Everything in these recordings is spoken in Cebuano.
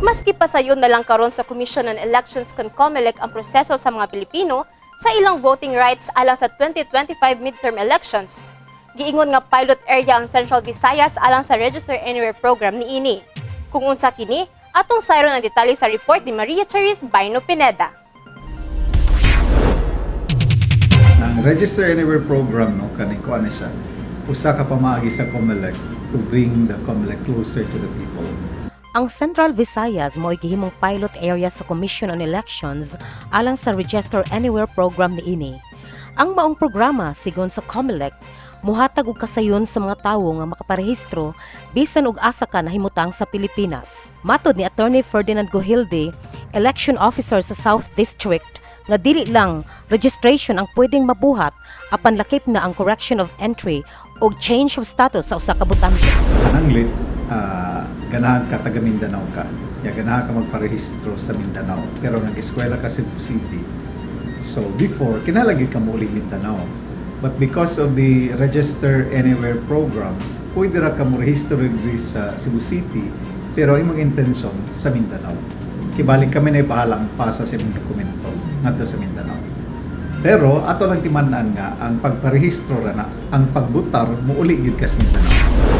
Maski pasayon na lang karon sa Commission on Elections kon COMELEC ang proseso sa mga Pilipino sa ilang voting rights alang sa 2025 midterm elections. Giingon nga pilot area ang Central Visayas alang sa Register Anywhere program niini. Kung unsa kini, atong sayron ang detalye sa report ni Maria Charis Baino Pineda. Ang Register Anywhere program, no, kaning kuan na siya. Usa ka pamaagi sa COMELEC to bring the COMELEC closer to the people. Ang Central Visayas mo'y gihimong pilot area sa Commission on Elections alang sa Register Anywhere program niini. Ang maong programa, sigon sa COMELEC, muhatag og kasayon sa mga tawo nga makaparehistro bisan og asa ka nahimutang sa Pilipinas. Matod ni Attorney Ferdinand Gujilde, election officer sa South District, nga dili lang registration ang pwedeng mabuhat apan lakip na ang correction of entry o change of status sa usa ka botante. Kananglit, ganahan ka, taga Mindanao ka. Ya, ganahan ka magparehistro sa Mindanao pero nag-eskwela ka sa Cebu City. So before, kinahanglan ka muuling Mindanao. But because of the Register Anywhere program, pwede ra ka mo rehistro diri sa Cebu City pero imong intensyon sa Mindanao. Kibalik kami na ibahala ang pasa sa imong dokumento ngadto sa Mindanao. Pero ato lang timan-an nga ang pagparehistro ra na, ang pagbutar muuli gyud ka sa Mindanao.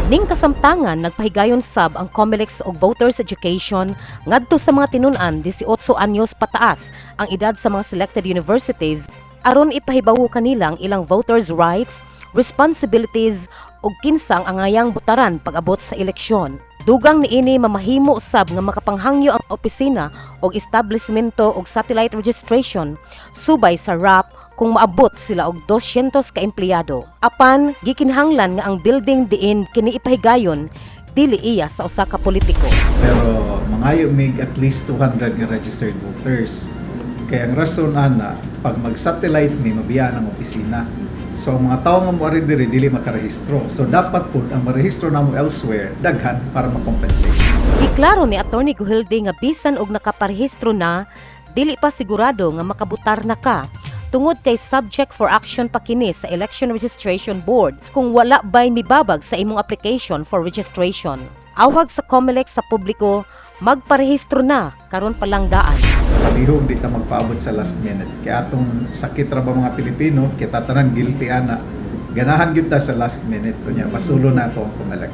Ning kasamtangan, nagpahigayon sab ang COMELEC og voters education ngadto sa mga tinun-an 18 anyos pataas ang edad sa mga selected universities aron ipahibawo kanila ang ilang voters' rights, responsibilities ug kinsa ang angayang botaran pag-abot sa eleksyon. Dugang niini, mamahimo sab nga makapanghangyo ang opisina og establishmento og satellite registration subay sa RAP kung maabot sila og 200 ka empleyado. Apan gikinahanglan nga ang building diin kini ipahigayon dili iya sa usa ka politiko. Pero mangayo mig at least 200 nga registered voters. Kaya ang rason ana, pag mag-satellite mi, mabiyaan ang opisina. So ang mga tao nga moari diri dili makarehistro. So dapat pud ang marehistro namo elsewhere daghan para ma-compensate. Giklaro ni Attorney Gujilde nga bisan og nakaparehistro na, dili pa sigurado nga makabutar na ka tungod kay subject for action pa kini sa Election Registration Board kung wala ba'y mibabag sa imong application for registration. Awhag sa COMELEC sa publiko, magparehistro na karon pa lang daan. Palihog di ta magpaabot sa last minute. Kaya atong sakit ra ba mga Pilipino, kita tanan guilty ana. Ganahan gyud ta sa last minute kunya basulo na ato ang COMELEC.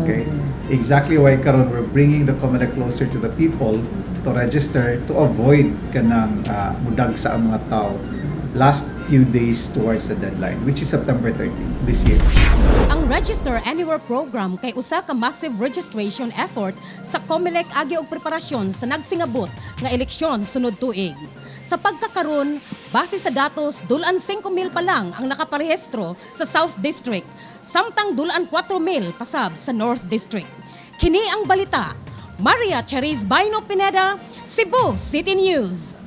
Okay? Exactly why karon we're bringing the COMELEC closer to the people to register to avoid kanang mudag sa ang mga tao last few days towards the deadline, which is September 30 this year. Ang Register Anywhere program kay usa ka massive registration effort sa COMELEC agi og preparasyon sa nagsingabot nga eleksyon sunod tuig. Sa pagkakaron, base sa datos, dulan 5,000 pa lang ang nakaparehistro sa South District, samtang dulan 4,000 pasab sa North District. Kini ang balita. Maria Charis Baino Pineda, Cebu City News.